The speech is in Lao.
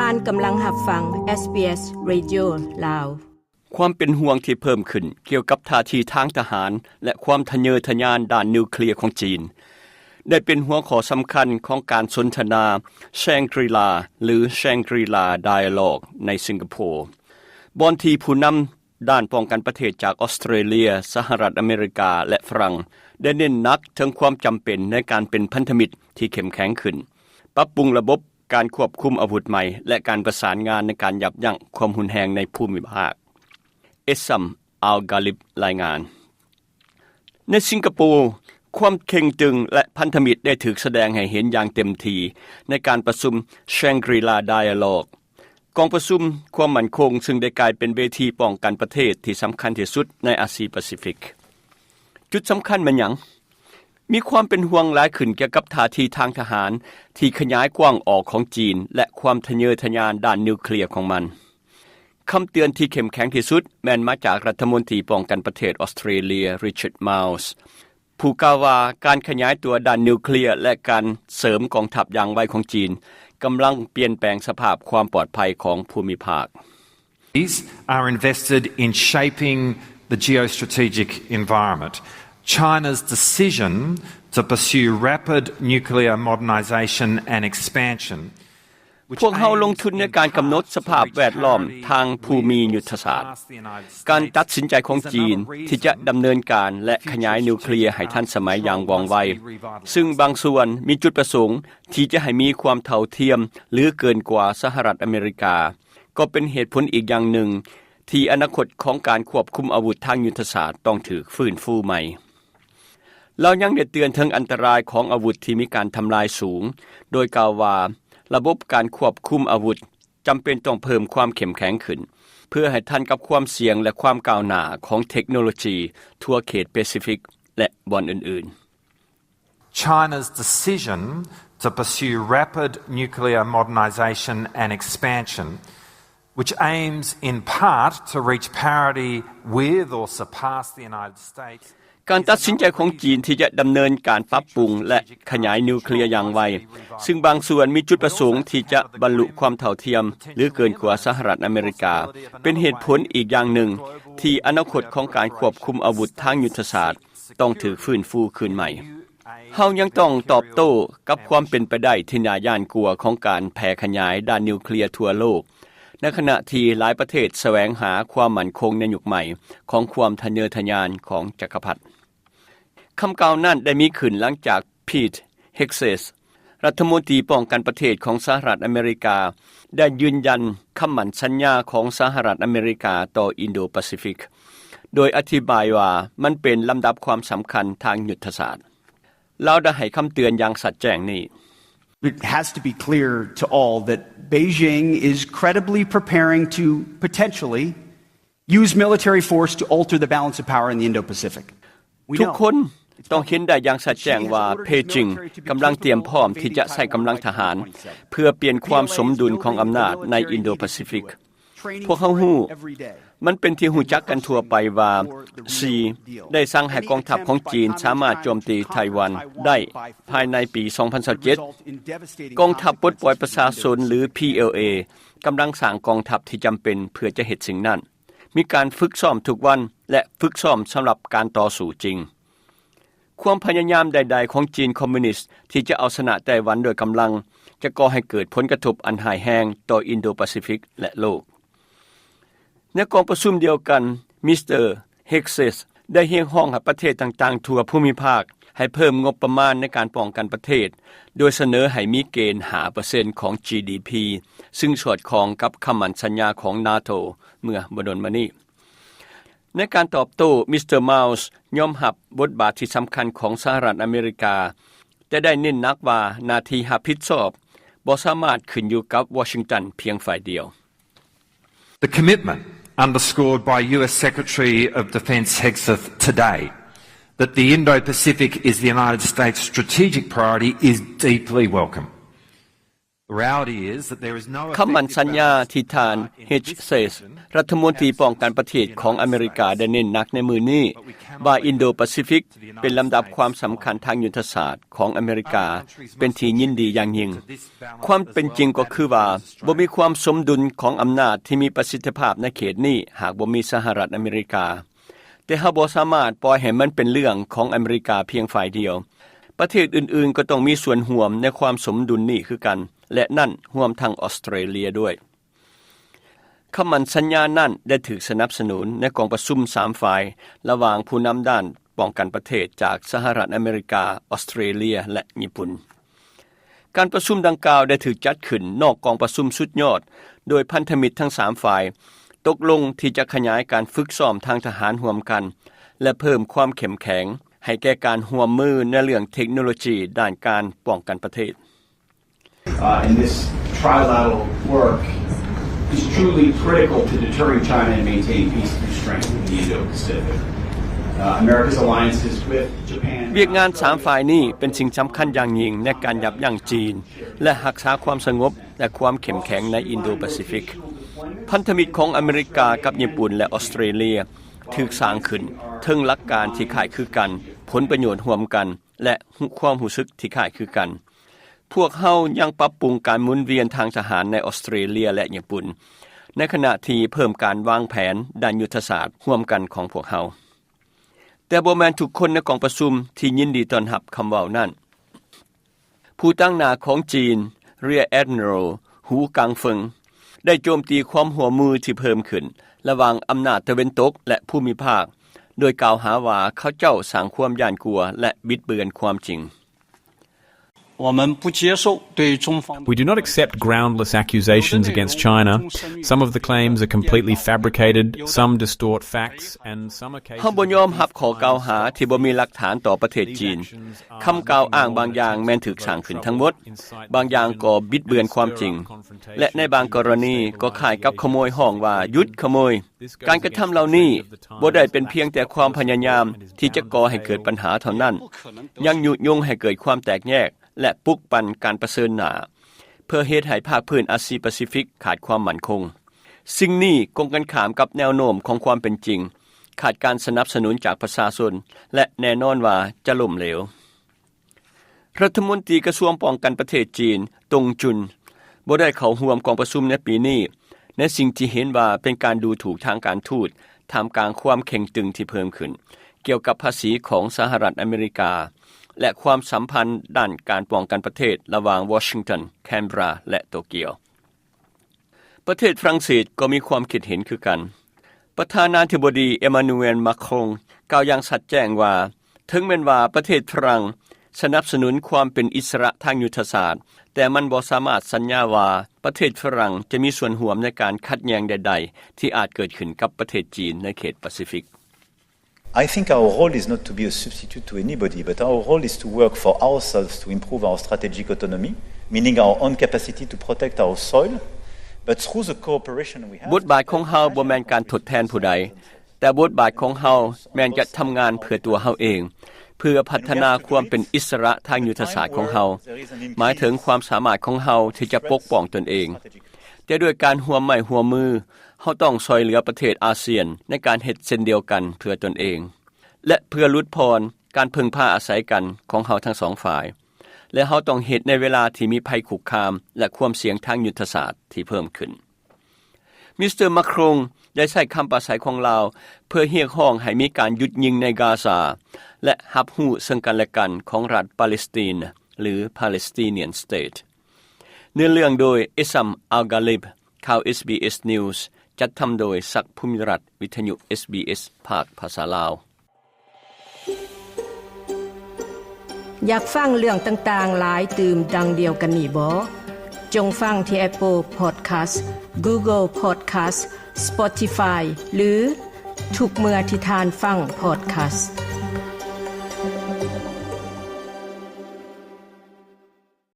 ທ່ານກຳລັງຮັບຟັງ ເອສບີເອສ Radio ລາວ. ຄວາມເປັນຫ່ວງທີ່ເພີ່ມຂຶ້ນກ່ຽວກັບທ່າທີທາງທະຫານ ແລະ ຄວາມທະເຍີທະຍານດ້ານນິວເຄລຍຂອງຈີນ ໄດ້ເປັນຫົວຂໍ້ສຳຄັນຂອງການສົນທະນາ Shangri-La ຫຼື Shangri-La Dialogue ໃນສິງກະໂປ, ບ່ອນທີ່ຜູ້ນຳ ດ້ານປ້ອງກັນປະເທດຈາກອອສເຕຣເລຍ, ສະຫະລັດອາເມລິກາ ແລະ ຝຣັ່ງ ໄດ້ເນັ້ນໜັກເຖິງຄວາມຈຳເປັນໃນການເປັນພັນທະມິດທີ່ເຂັ້ມແຂງຂຶ້ນ, ປັບປຸງລະບົບການຄວບຄຸມອາວຸດໃໝ່ ແລະ ການປະສານງານໃນການຢັບຢັ້ງຄວາມຮຸນແຮງໃນພູມິພາກ. ເອຊຳ ອັລກາລິບ ລາຍງານ. ໃນສິງກະໂປ, ຄວາມເຄັ່ງຕຶງ ແລະ ພັນທະມິດໄດ້ຖືກສະແດງໃຫ້ເຫັນຢ່າງເຕັມທີ່ໃນການປະຊຸມ Shangri-La Dialogue ກອງປະຊຸມຄວາມໝັ້ນຄົງ ຊຶ່ງໄດ້ກາຍເປັນເວທີປ້ອງກັນປະເທດທີ່ສຳຄັນທີ່ສຸດໃນອາຊີປາຊີຟິກ. ຈຸດສຳຄັນແມ່ນຫຍັງ? ມີຄວາມເປັນຫ່ວງຫຼາຍຂຶ້ນກ່ຽວກັບທ່າທີທາງທະຫານທີ່ຂະຫຍາຍກວ້າງອອກຂອງຈີນ ແລະ ຄວາມທະເຍີທະຍານດ້ານນິວເຄລຍຂອງມັນ. ຄຳເຕືອນທີ່ເຂັ້ມແຂງທີ່ສຸດແມ່ນມາຈາກລັດຖະມົນຕີປ້ອງກັນປະເທດອອສເຕຣເລຍ Richard Marles ຜູ້ກ່າວວ່າການຂະຫຍາຍຕົວດ້ານນິວເຄລຍ ແລະ ການເສີມກອງທັບຢ່າງໄວຂອງຈີນ ກຳລັງປ່ຽນແປງສະພາບຄວາມປອດໄພຂອງພູມິພາກ. These are invested in shaping the geostrategic environment. China's decision to pursue rapid nuclear modernization and expansion ພວກເຮົາລົງທຶນໃນການກຳນົດສະພາບແວດລ້ອມທາງພູມີຍຸດທະສາດ. ການຕັດສິນໃຈຂອງຈີນທີ່ຈະດຳເນີນການ ແລະ ຂະຫຍາຍນິວເຄລຍໃຫ້ທັນສະໄໝຢ່າງວ່ອງໄວ, ຊຶ່ງບາງສ່ວນມີຈຸດປະສົງທີ່ຈະໃຫ້ມີຄວາມເທົ່າທຽມ ຫຼື ເກີນກວ່າສະຫະລັດອາເມລິກາ, ກໍເປັນເຫດຜົນອີກຢ່າງໜຶ່ງທີ່ອະນາຄົດຂອງການຄວບຄຸມອາວຸດທາງຍຸດທະສາດຕ້ອງຖືກຟື້ນຟູໃໝ່. ລາວຍັງໄດ້ເຕືອນເຖິງອັນຕະລາຍຂອງອາວຸດທີ່ມີການທຳລາຍສູງ, ໂດຍກ່າວວ່າລະບົບການຄວບຄຸມອາວຸດຈຳເປັນຕ້ອງເພີ່ມຄວາມເຂັ້ມແຂງຂຶ້ນ ເພື່ອໃຫ້ທັນກັບຄວາມສ່ຽງ ແລະ ຄວາມກ້າວໜ້າຂອງເທັກໂນໂລຈີທົ່ວເຂດປາຊີຟິກ ແລະ ບ່ອນອື່ນໆ. China's decision to pursue rapid nuclear modernization and expansion, which aims in part to reach parity with or surpass the United States, ການຕັດສິນໃຈຂອງຈີນທີ່ຈະດຳເນີນການປັບປຸງ ແລະ ຂະຫຍາຍນິວເຄລຍຢ່າງໄວ, ຊຶ່ງບາງສ່ວນມີຈຸດປະສົງທີ່ຈະບັນລຸຄວາມເທົ່າທຽມ ຫຼື ເກີນກວ່າສະຫະລັດອາເມລິກາ, ເປັນເຫດຜົນອີກຢ່າງໜຶ່ງທີ່ອະນາຄົດຂອງການຄວບຄຸມອາວຸດທາງຍຸດທະສາດ ຕ້ອງຖືກຟື້ນຟູຄືນໃໝ່. ເຮົາຍັງຕ້ອງຕອບໂຕ້ກັບຄວາມເປັນໄປໄດ້ທີ່ໜ້າຢ້ານກົວຂອງການແຜ່ຂະຫຍາຍດ້ານນິວເຄລຍທົ່ວໂລກ, ໃນຂະນະທີ່ຫຼາຍປະເທດສະແຫວງຫາຄວາມໝັ້ນຄົງໃນຍຸກໃໝ່ຂອງຄວາມທະເຍີທະຍານຂອງຈັກກະພັດ. ຄຳກ່າວນັ້ນໄດ້ມີຂຶ້ນຫຼັງຈາກ Pete Hegseth ລັດຖະມົນຕີປ້ອງກັນປະເທດຂອງສະຫະລັດອາເມລິກາ ໄດ້ຢືນຢັນຄຳໝັ້ນສັນຍາຂອງສະຫະລັດອາເມລິກາຕໍ່ອິນໂດປາຊີຟິກ ໂດຍອະທິບາຍວ່າມັນເປັນລຳດັບຄວາມສຳຄັນທາງຍຸດທະສາດ. ລາວໄດ້ໃຫ້ຄຳເຕືອນຢ່າງຊັດແຈ້ງນີ້. It has to be clear to all that Beijing is credibly preparing to potentially use military force to alter the balance of power in the Indo-Pacific. ທຸກຄົນຕ້ອງເຫັນໄດ້ຢ່າງຊັດແຈ້ງວ່າເປຈິງກຳລັງຕຽມພ້ອມທີ່ຈະໃຊ້ກຳລັງທະຫານເພື່ອປ່ຽນຄວາມສົມດຸນຂອງອຳນາດໃນອິນໂດປາຊີຟິກ. ພວກເຮົາຮູ້, ມັນເປັນທີ່ຮູ້ຈັກກັນທົ່ວໄປວ່າ ຊີ ໄດ້ສັ່ງໃຫ້ກອງທັບຂອງຈີນສາມາດໂຈມຕີໄຕ້ຫວັນໄດ້ພາຍໃນປີສອງພັນຊາວເຈັດ. ກອງທັບປົດປ່ອຍປະຊາຊົນ ຫຼື ພີແອລເອ ກຳລັງສ້າງກອງທັບທີ່ຈຳເປັນເພື່ອຈະເຮັດສິ່ງນັ້ນ. ມີການຝຶກຊ້ອມທຸກວັນ ແລະ ຝຶກຊ້ອມສຳລັບການຕໍ່ສູ້ຈິງ. ຄວາມພະຍາຍາມໃດໆຂອງຈີນຄອມມິວນິດທີ່ຈະເອົາຊະນະໄຕ້ຫວັນດ້ວຍກຳລັງ ຈະກໍ່ໃຫ້ເກີດຜົນກະທົບອັນຮ້າຍແຮງຕໍ່ອິນໂດປາຊີຟິກ ແລະ ໂລກ. ໃນກອງປະຊຸມດຽວກັນ, ມິສເຕີ Hegseth ໄດ້ຮຽກຮ້ອງໃຫ້ປະເທດຕ່າງໆທົ່ວພູມິພາກໃຫ້ເພີ່ມງົບປະມານໃນການປ້ອງກັນປະເທດ, ໂດຍສະເໜີໃຫ້ມີເກນຫ້າເປີເຊັນຂອງ ຈີດີພີ ຊຶ່ງສອດຄ່ອງກັບຄຳໝັ້ນສັນຍາຂອງນາໂຕເມື່ອບໍ່ດົນມານີ້. ໃນການຕອບໂຕ້, ມິສເຕີ Marles ຍອມຮັບບົດບາດທີ່ສຳຄັນຂອງສະຫະລັດອາເມລິກາ, ແຕ່ໄດ້ເນັ້ນໜັກວ່າໜ້າທີ່ຮັບຜິດຊອບບໍ່ສາມາດຂຶ້ນຢູ່ກັບວໍຊິງຕັນພຽງຝ່າຍດຽວ. The commitment underscored by U S Secretary of Defense Hegseth today that the Indo-Pacific is the United States' strategic priority is deeply welcome. ຄຳໝັ້ນສັນຍາທີ່ທ່ານ ເຮຈ ເຊສ ລັດຖະມົນຕີປ້ອງກັນປະເທດຂອງອາເມລິກາ ໄດ້ເນັ້ນໜັກໃນມື້ນີ້ວ່າ ອິນໂດປາຊີຟິກເປັນລຳດັບຄວາມສຳຄັນທາງຍຸດທະສາດຂອງອາເມລິກາ ເປັນທີ່ຍິນດີຢ່າງຍິ່ງ. ຄວາມເປັນຈິງກໍຄືວ່າ ບໍ່ມີຄວາມສົມດຸນຂອງອຳນາດທີ່ມີປະສິດທິພາບໃນເຂດນີ້ ຫາກບໍ່ມີສະຫະລັດອາເມລິກາ. ແຕ່ເຮົາບໍ່ສາມາດປ່ອຍໃຫ້ມັນເປັນເລື່ອງຂອງອາເມລິກາພຽງຝ່າຍດຽວ. ປະເທດອື່ນໆກໍຕ້ອງມີສ່ວນຮ່ວມໃນຄວາມສົມດຸນນີ້ຄືກັນ ແລະ ນັ້ນຮວມທັງອອສເຕຣເລຍດ້ວຍ. ຄຳໝັ້ນສັນຍານັ້ນໄດ້ຖືກສະໜັບສະໜູນໃນກອງປະຊຸມສາມຝ່າຍ ລະຫວ່າງຜູ້ນຳດ້ານປ້ອງກັນປະເທດຈາກສະຫະລັດອາເມລິກາ, ອອສເຕຣເລຍ ແລະ ຍີ່ປຸ່ນ. ການປະຊຸມດັ່ງກ່າວໄດ້ຖືກຈັດຂຶ້ນນອກກອງປະຊຸມສຸດຍອດ ໂດຍພັນທະມິດທັງສາມຝ່າຍຕົກລົງທີ່ຈະຂະຫຍາຍການຝຶກຊ້ອມທາງທະຫານຮ່ວມກັນ ແລະ ເພີ່ມຄວາມເຂັ້ມແຂງໃຫ້ແກ່ການຮ່ວມມືໃນເລື່ອງເທັກໂນໂລຈີດ້ານການປ້ອງກັນປະເທດ. Uh, and this trilateral work is truly critical to deterring China and maintaining peace through strength in the Indo-Pacific. Uh, America's alliances with Japan ວຽກງານສາມຝ່າຍນີ້ເປັນສິ່ງສຳຄັນຢ່າງຍິ່ງໃນການຢັບຢັ້ງຈີນ ແລະ ຮັກສາຄວາມສະຫງົບ ແລະ ຄວາມເຂັ້ມແຂງໃນອິນໂດປາຊີຟິກ. ພັນທະມິດຂອງອາເມລິກາກັບຍີ່ປຸ່ນ ແລະ ອອສເຕຣເລຍ ຖືກສ້າງຂຶ້ນເທິງຫຼັກການທີ່ຄ້າຍຄືກັນ, ຜົນປະໂຫຍດຮ່ວມກັນ ແລະ ຄວາມຮູ້ສຶກທີ່ຄ້າຍຄືກັນ. ພວກເຮົາຍັງປັບປຸງການໝູນວຽນທາງທະຫານໃນອອສເຕຣເລຍ ແລະ ຍີ່ປຸ່ນ ໃນຂະນະທີ່ເພີ່ມການວາງແຜນດ້ານຍຸດທະສາດຮ່ວມກັນຂອງພວກເຮົາ. ແຕ່ບໍ່ແມ່ນທຸກຄົນໃນກອງປະຊຸມທີ່ຍິນດີຕ້ອນຮັບຄຳເວົ້ານັ້ນ. ຜູ້ຕາງໜ້າຂອງຈີນ Rear Admiral Hu Gangfeng ໄດ້ໂຈມຕີຄວາມຮ່ວມມືທີ່ເພີ່ມຂຶ້ນລະຫວ່າງອຳນາດຕາເວັນຕົກ ແລະ ພູມິພາກ ໂດຍກ່າວຫາວ່າເຂົາເຈົ້າສ້າງຄວາມຢ້ານກົວ ແລະ ບິດເບືອນຄວາມຈິງ. 我们不接受对中方 We do not accept groundless accusations against China. Some of the claims are completely fabricated, some distort facts, and some are cases ເຮົາບໍ່ຍອມຮັບຂໍ້ກ່າວຫາທີ່ບໍ່ມີຫຼັກຖານຕໍ່ປະເທດຈີນ. ຄຳກ່າວອ້າງບາງຢ່າງແມ່ນຖືກສ້າງຂຶ້ນທັງໝົດ, ບາງຢ່າງກໍບິດເບືອນຄວາມຈິງ ແລະ ໃນບາງກໍລະນີກໍຄ້າຍກັບຂະໂມຍຮ້ອງວ່າ ຢຸດຂະໂມຍ. ການກະທຳເຫຼົ່ານີ້ບໍ່ໄດ້ເປັນພຽງແຕ່ຄວາມພະຍາຍາມທີ່ຈະກໍ່ໃຫ້ເກີດບັນຫາເທົ່ານັ້ນ, ຍັງຍຸຍົງໃຫ້ເກີດຄວາມແຕກແຍກ ແລະ ປຸກປັ່ນການປະເຊີນໜ້າ ເພື່ອເຮັດໃຫ້ພາກພື້ນອາຊີປາຊີຟິກຂາດຄວາມໝັ້ນຄົງ. ສິ່ງນີ້ກົງກັນຂ້າມກັບແນວໂນ້ມຂອງຄວາມເປັນຈິງ, ຂາດການສະໜັບສະໜູນຈາກປະຊາຊົນ ແລະ ແນ່ນອນວ່າຈະລົ້ມເຫຼວ. ລັດຖະມົນຕີກະຊວງປ້ອງກັນປະເທດຈີນ ຕົງຈຸນ ບໍ່ໄດ້ເຂົ້າຮ່ວມກອງປະຊຸມໃນປີນີ້ ໃນສິ່ງທີ່ເຫັນວ່າເປັນການດູຖູກທາງການທູດ ທ່າມກາງຄວາມເຄັ່ງຕຶງທີ່ເພີ່ມຂຶ້ນ ກ່ຽວກັບພາສີຂອງສະຫະລັດອາເມລິກາ ແລະ ຄວາມສຳພັນດ້ານການປ້ອງກັນປະເທດລະຫວ່າງວໍຊິງຕັນ, ແຄນເບຣາ ແລະ ໂຕກຽວ. ປະເທດຝຣັ່ງເສດກໍມີຄວາມຄິດເຫັນຄືກັນ. ປະທານາທິບໍດີ ເອມານູເອນ ມາຄຣອງ ກ່າວຢ່າງຊັດແຈ້ງວ່າ ເຖິງແມ່ນວ່າປະເທດຝຣັ່ງສະໜັບສະໜູນຄວາມເປັນອິດສະຫຼະທາງຍຸດທະສາດ, ແຕ່ມັນບໍ່ສາມາດສັນຍາວ່າປະເທດຝຣັ່ງຈະມີສ່ວນຮ່ວມໃນການຂັດແຍ່ງໃດໆທີ່ອາດເກີດຂຶ້ນກັບປະເທດຈີນໃນເຂດປາຊີຟິກ. I think our role is not to be a substitute to anybody, but our role is to work for ourselves to improve our strategic autonomy, meaning our own capacity to protect our soil, but through the cooperation we have. ບົດບາດຂອງເຮົາບໍ່ແມ່ນການທົດແທນຜູ້ໃດ, ແຕ່ບົດບາດຂອງເຮົາແມ່ນຈະທຳງານເພື່ອຕົວເຮົາເອງ, ເພື່ອພັດທະນາຄວາມເປັນອິດສະຫຼະທາງຍຸດທະສາດຂອງເຮົາ, ໝາຍເຖິງຄວາມສາມາດຂອງເຮົາທີ່ຈະປົກປ້ອງຕົນເອງ. ແຕ່ດ້ວຍການຮ່ວມໄມ້ຮ່ວມມື, ເຮົາຕ້ອງຊ່ອຍເຫຼືອປະເທດອາຊຽນໃນການເຮັດເຊັ່ນດຽວກັນເພື່ອຕົນເອງ ແລະ ເພື່ອຫຼຸດຜ່ອນການເພິ່ງພາອາໄສກັນຂອງເຮົາທັງສອງຝ່າຍ, ແລະ ເຮົາຕ້ອງເຮັດໃນເວລາທີ່ມີໄພຄຸກຄາມ ແລະ ຄວາມສ່ຽງທາງຍຸດທະສາດທີ່ເພີ່ມຂຶ້ນ. ມິສເຕີ ມາຄຣອງ ໄດ້ໃຊ້ຄຳປາໄສຂອງລາວເພື່ອຮຽກຮ້ອງໃຫ້ມີການຢຸດຍິງໃນກາຊາ ແລະ ຮັບຮູ້ເຊິ່ງກັນແລະກັນຂອງລັດປາເລສຕີນ ຫຼື Palestinian State. ເນື້ອເລື່ອງໂດຍ ອິຊາມ ອັລກາລິບ, ຂ່າວ ເອສບີເອສ News, ຈັດທຳໂດຍ ສັກ ພູມິລັດ, ວິທະຍຸ ເອສບີເອສ ພາກພາສາລາວ. ຢາກຟັງເລື່ອງຕ່າງໆຫຼາຍຕື່ມດັ່ງດຽວກັນນີ້ບໍ? ຈົ່ງຟັງທີ່ Apple Podcast, Google Podcast, Spotify ຫຼື ທຸກເມື່ອທີ່ທ່ານຟັງ Podcast.